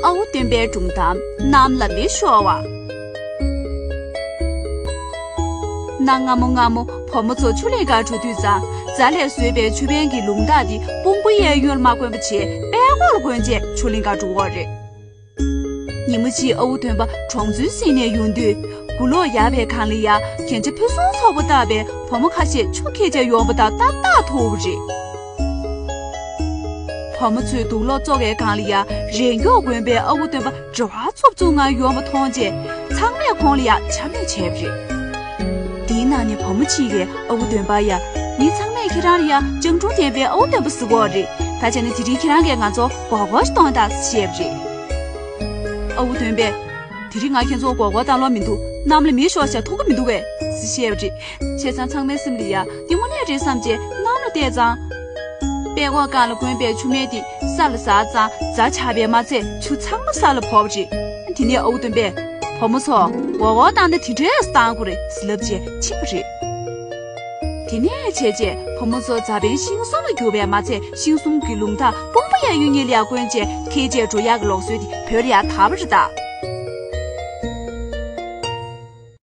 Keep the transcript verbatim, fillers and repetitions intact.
ཨ་བོ་སྟོན་པའི་སྒྲུང་གཏམ། གནམ་ལ་མེ་ཤོར་བ། གནའ་སྔ་མོ་སྔ་མོ་བུ་མོ་ཚོ་ཆུ་ལེན་གར་འགྲོ་དུས་ཙང་། རྫ་ལས་བཟོས་པའི་ཆུ་བལ་གྱི་ལུང་ཐག་དེ་དཔུང་པ་གཡས་གཡོན་ལ་མ་བསྐོན་པ་བྱས། པད་ཀོག་ལ་བསྐོན་བྱས་ཆུ་ལེན་གར་འགྲོ་གི་ཡོད་རེད། ཉིན་མོ་གཅིག་ཨ་བོ་སྟོན་པ་གྲོང་ཚོའི་གསེང་ནས་ཡོང་དུས། དགུ་ལོག་ཡར་བའི་སྒང་ལ་ཡ། རྒྱན་ཆ་ཕུན་སུམ་ཚོགས་པོ་བཏགས་པའི་བུ་མོ་ཁ་ཤས་ཆུ་འཁྱེར་བྱས་ཡོང་པ་དང་ཏག་ཏག་ཐུག་པ་རེད། བུ་མོ་ཚོས་དུག་ལོག་བཙོག་པའི་སྒང་ལ་ཡ། རས་འགྱོག་གོན་པའི་ཨ་བོ་སྟོན་པ་བྲེལ་བ་འཚུབ་འཚུབ་ངང་ཡོང་བ་མཐོང་རྗེས། ཚང་མས་ཁོང་ལ་ཡ་ཆ་མེད་བྱས་པ་རེད། དེའི་ནང་ནས་བུ་མོ་གཅིག་གིས་ཨ་བོ་སྟོན་པར་ཡ། མི་ཚང་མས་ཁྱེད་རང་ལ་ཡ་སྤྱང་གྲུང་ལྡན་པའི་ཨ་བོ་སྟོན་པ་ཟེར་གྱི་ཡོད་རེད། ད་བྱས་ན་དེ་རིང་ཁྱེད་རང་གིས་ང་ཚོ་མགོ་སྐོར་ཞིག་གཏོང་དང་ཟེར་བཤད་པ་རེད། ཨ་བོ་སྟོན་པས། དེ་རིང་ང་ཁྱེད་ཚོ་མགོ་སྐོར་བཏང་ལོང་མི་འདུག་གནམ་ལ་མེ་ཤོར་བཞག་ཐུབ་ཀྱི་མི་འདུག་གས་ཟེར་བཤད་པ་རེད། བྱས་ཙང་ཚང་མའི་སེམས་ལ་ཡ། འདི་དངོས་གནས་རེད་བསམ་བྱས་གནམ་ལ་བལྟས་ཙང་། པད་ཀོག་སྒང་ལ་བསྐོན་པའི་ཆུ་མེ་དེ་ས་ལ་ཟགས་ཙང་རྫ་ཆག་པས་མ་ཚད་ཆུ་ཚང་མ་ས་ལ་བབས་པ་རེད། དེ་ནས་ཨ་བོ་སྟོན་པས། བུ་མོ་ཚོ། མགོ་སྐོར་བཏང་ན་དེ་འདྲས་བཏང་དགོས་རེད་ཟེར་ལབ་བྱས་ཕྱིན་པ་རེད། དེ་ནས་བྱས་རྗེས་བུ་མོ་ཚོ་རྫ་དཔོན་ཤིང་གསུམ་ལ་གྱུར་པས་མ་ཚད། ཤིང་གསུམ་གྱི་ལུང་ཐག་དཔུང་པ་གཡས་གཡོན་གཉིས་ལ་ཡ་བསྐོན་བྱས་འཁྱེར་བྱས་འགྲོ་ཡག་གི་ལུགས་སྲོལ་དེ་བོད་ལ་ཡ་དར་བ་རེད་ད།